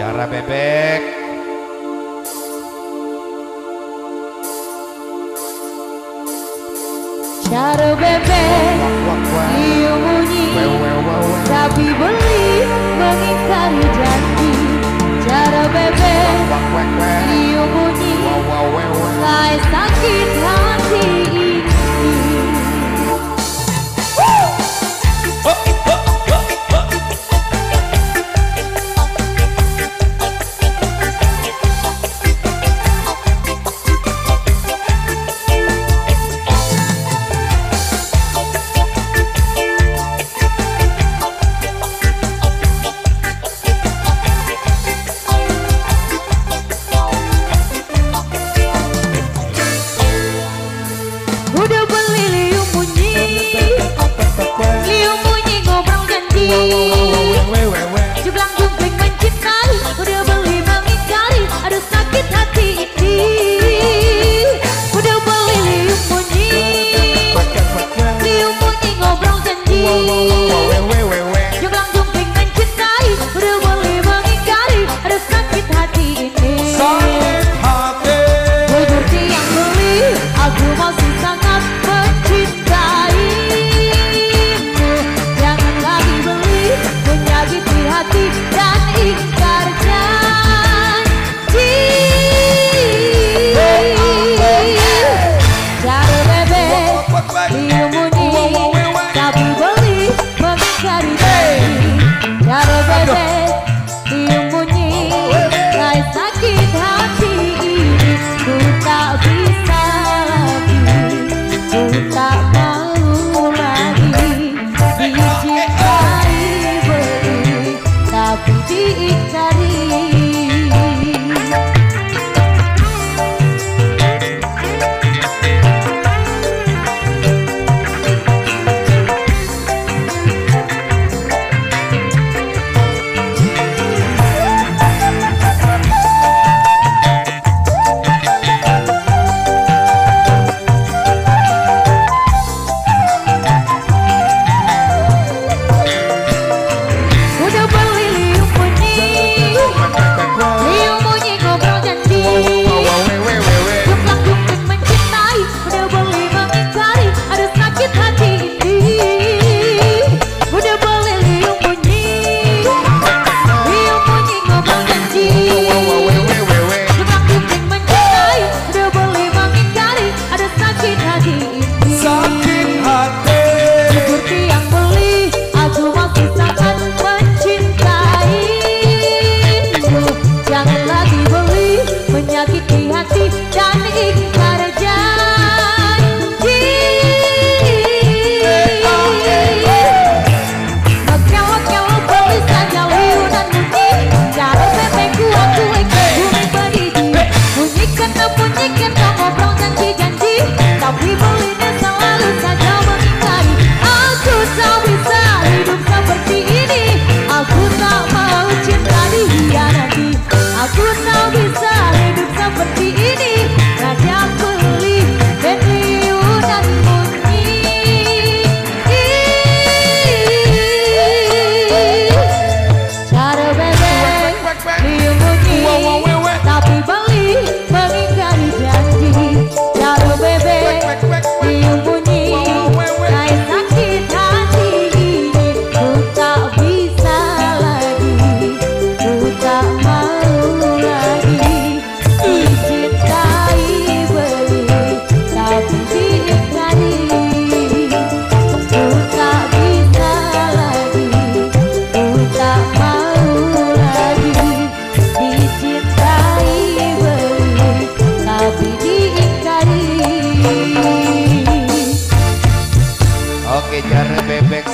Cara bebek. Cara bebek liu bunyi, tapi beli mengingkari janji. Cara bebek liu bunyi, lai sakit hati ini.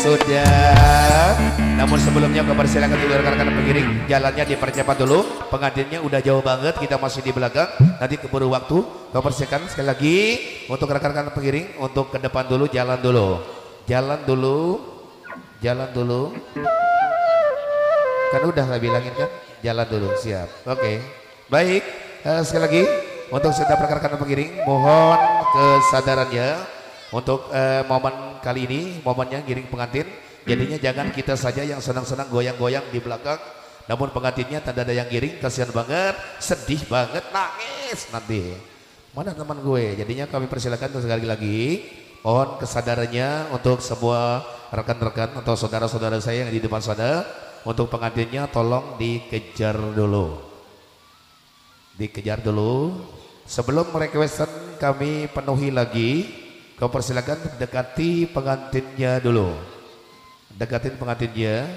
Sudah. Namun sebelumnya kepersilakan untuk rekan-rekan pengiring jalannya dipercepat dulu. Pengantinnya udah jauh banget, kita masih di belakang. Nanti keburu waktu. Kepersilakan sekali lagi untuk rekan-rekan pengiring untuk ke depan dulu, jalan dulu. Jalan dulu. Jalan dulu. Kan udah lah bilangin kan? Jalan dulu, siap. Oke. Baik, sekali lagi untuk setiap rekan-rekan pengiring mohon kesadarannya untuk momen kali ini, momennya giring pengantin. Jadinya jangan kita saja yang senang-senang goyang-goyang di belakang, Namun pengantinnya tanda ada yang giring, kasihan banget, sedih banget, nangis nanti. Mana teman gue? Jadinya kami persilakan sekali lagi, mohon kesadarannya untuk semua rekan-rekan atau saudara-saudara saya yang di depan sana, untuk pengantinnya tolong dikejar dulu. Dikejar dulu. Sebelum requestan kami penuhi lagi, kau persilakan dekati pengantinnya dulu. Dekatin pengantinnya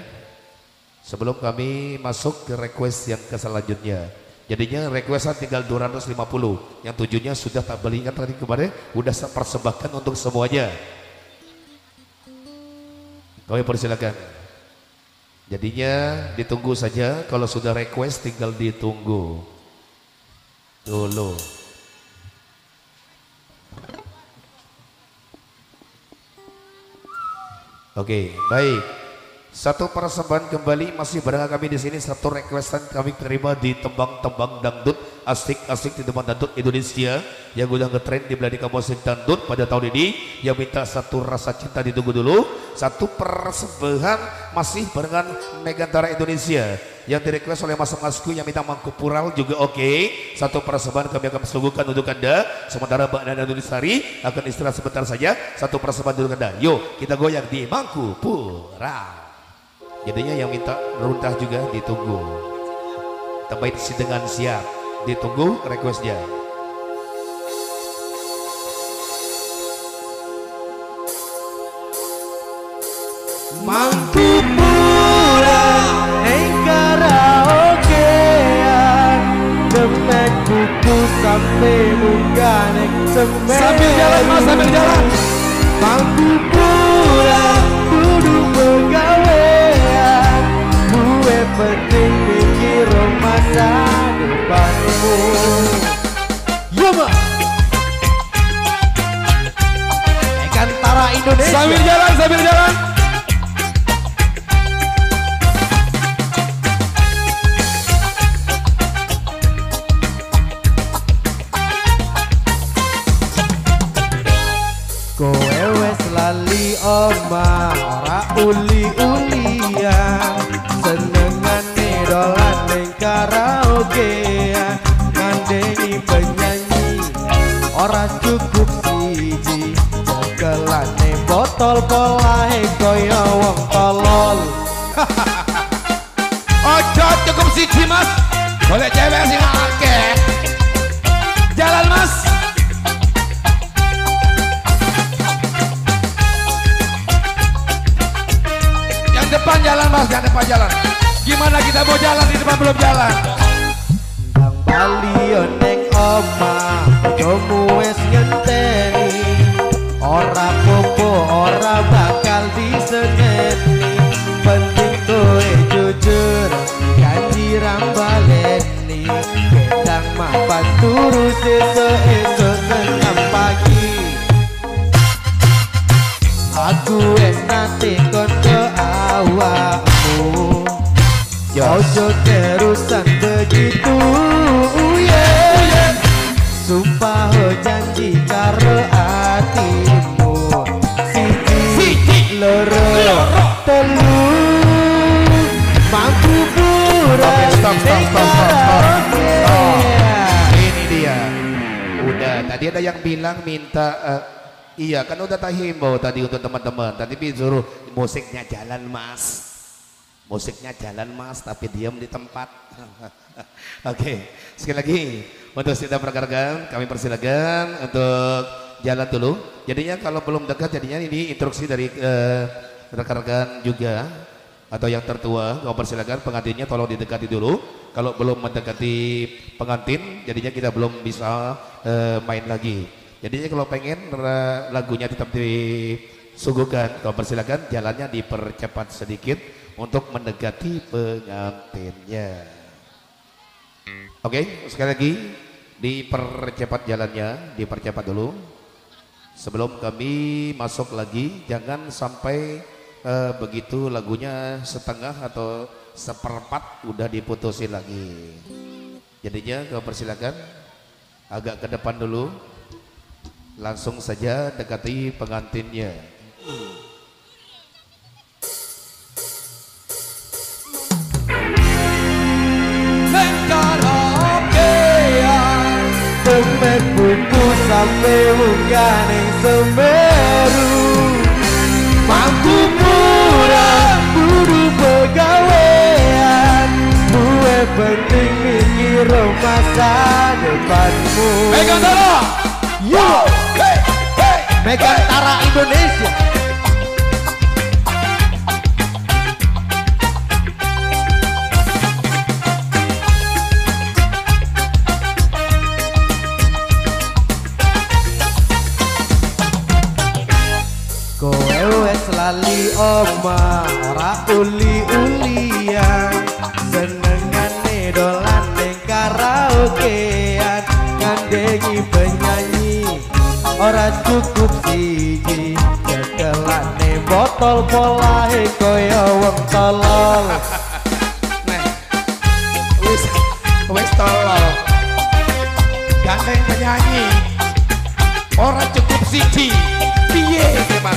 sebelum kami masuk ke request yang ke selanjutnya. Jadinya requestan tinggal 250, yang tujuhnya sudah tak belikan tadi kemarin, udah persembahkan untuk semuanya. Kami persilakan. Jadinya ditunggu saja, kalau sudah request tinggal ditunggu dulu. Oke, baik. Satu persembahan kembali masih bareng kami di sini. Satu requestan kami terima di tembang-tembang dangdut asik-asik di tembang dangdut Indonesia yang udah ngetrend di Beladika Musik Dangdut pada tahun ini. Yang minta satu rasa cinta ditunggu dulu. Satu persembahan masih barengan Megantara Indonesia yang direquest oleh Mas Masku yang minta Mangkupural juga oke. Satu persembahan kami akan suguhkan untuk Anda. Sementara Mbak Nana Nulisari akan istirahat sebentar saja. Satu persembahan untuk Anda. Yuk kita goyang di Mangkupural. Jadinya yang minta runtah juga ditunggu. Tempat dengan siap, ditunggu requestnya. Mangkupural ning karaokean, demek buku sampe munggah ning semen. Sambil jalan mas, sambil jalan. Mangkupural kudu pegawean, duwe penting mikir masa depanmu. Yo ma, Megantara Indonesia. Sambil jalan, sambil jalan. Kowe wes lali omah ora uli-ulian, senengane dolan ning karaokean, ngandeni penyanyi ora cukup siji, cekelane botol polahe kaya wong tolol. Ojo cukup siji mas, golek cewek sing akeh. Jalan mas. Depan jalan mas, jangan depan jalan. Gimana kita mau jalan di depan belum jalan. Ndang bali ning omah, bojomu wis ngenteni, ora popo ora bakal diseneni, penting kowe jujur janji ra baleni, kendang mapan turu sesuk-esuk senam pagi. Aku wis nate kono awakmu, ojo terusan begitu yeah. Sumpah janji karo atimu, siji loro telu Mangkupural. Oke, stop, stop, stop, stop, stop. Ini dia. Udah, tadi ada yang bilang minta iya kan udah tak himbau tadi untuk teman-teman. Tadi disuruh musiknya jalan mas, musiknya jalan mas, tapi diam di tempat. Oke, sekali lagi untuk sidang rekan-rekan kami persilakan untuk jalan dulu. Jadinya kalau belum dekat, jadinya ini instruksi dari rekan-rekan juga atau yang tertua, kami persilakan pengantinnya tolong didekati dulu. Kalau belum mendekati pengantin, jadinya kita belum bisa main lagi. Jadinya kalau pengen lagunya tetap disuguhkan, kalau persilakan jalannya dipercepat sedikit untuk mendekati pengantinnya. Oke, sekali lagi dipercepat jalannya, dipercepat dulu. Sebelum kami masuk lagi, jangan sampai begitu lagunya setengah atau seperempat udah diputusin lagi. Jadinya kalau persilakan agak ke depan dulu. Langsung saja dekati pengantinnya. Demek buku sampe munggah ning Semeru. Mangku pura buru pegawean, luwe penting mikir masa depanmu. Megantara, yo, hey, hey, Megantara Indonesia. Kowe wes lali omah ora uli-ulian, senengane dolan ning karaokean, ngandhengi penyanyi ora cukup siji, cekelane botol polahe kaya wong tolol. Nah, wis tolol. Gandeng penyanyi ora cukup siji. Piye iki Mas?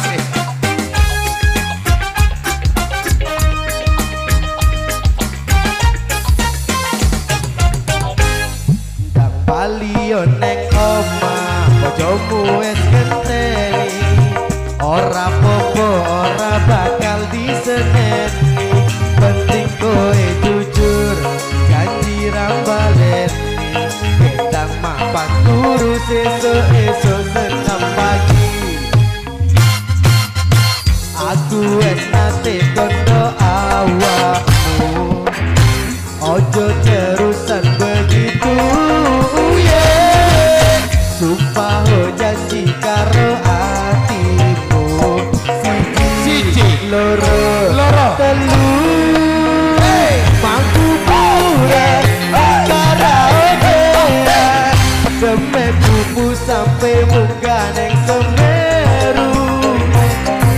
Ndang bali yo neng omah, bojomu wis ngenteni. Ora popo ora bakal diseneni, penting kowe jujur janji ra baleni. Kendang mapan turu sesuk-esuk senam pagi. Aku wes nate kondo awakmu, ojo terusan begitu, yeah. Sumpah janji karo atimu, siji, loro, loro, telu, hey. Mangku pura karaokean, demek bubu sampe munggah ning Semeru.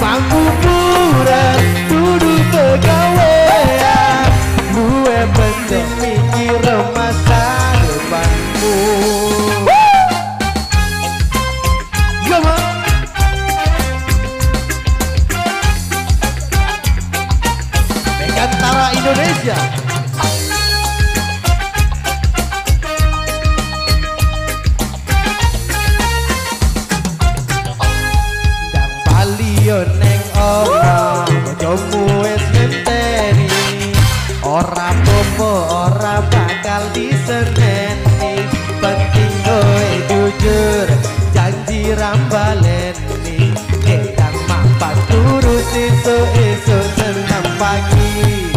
Mangku pura kudu pegawean, luwe penting mikir masa depanmu. Yo ma, Megantara Indonesia. Ndang bali yo neng omah, bojomu wis ngenteni. Ora popo ora bakal diseneni, penting kowe jujur janji ra baleni. Kendang mapan turu sesuk-esuk senam pagi.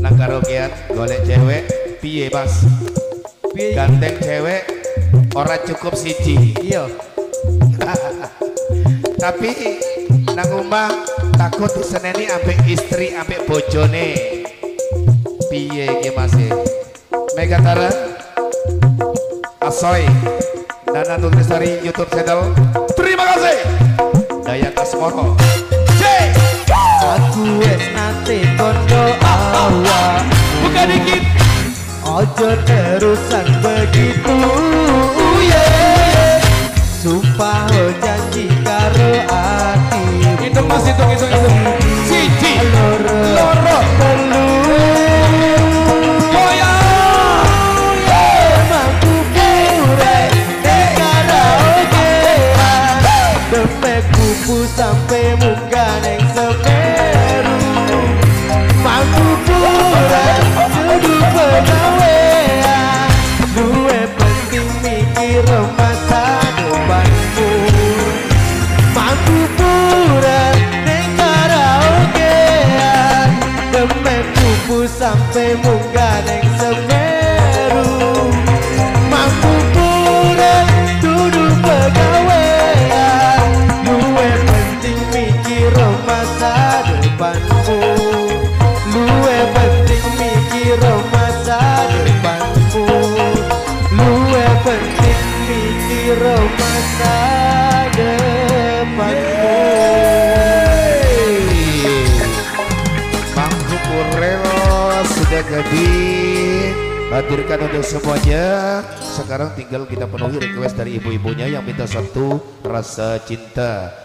Nang karaokean golek cewek piye Mas? Piye? Gandeng cewek ora cukup siji. Iya. Tapi nang omah takut diseneni ambek istri ambek bojone. Piye iki Mas? Megantara Asoy Nana Nutrisari YouTube channel. Terima kasih. Dayang Asmoro. C. Aku wes nate kondo awak, buka dikit. Ojo terusan begitu, yeah. Sumpah janji karo atimu. Hitung Mas, hitung, hitung, hitung. Siji, loro, loro, telu. Goyang. Mangku pura ning karaokean, demek bubu sampe munggah ning Semeru. Mangku pura kudu pegawean, luwe penting mikir masa depanmu. Mangku pura ning karaokean, demek bubu sampe munggah ning Semeru. Mangku pura kudu pegawean, luwe penting mikir masa depanmu. Luwe penting mikir masa depanmu. Luwe penting mikir masa depanmu. Mangku Purel sudah jadi hadirkan untuk semuanya. Sekarang tinggal kita penuhi request dari ibu-ibunya yang minta satu rasa cinta.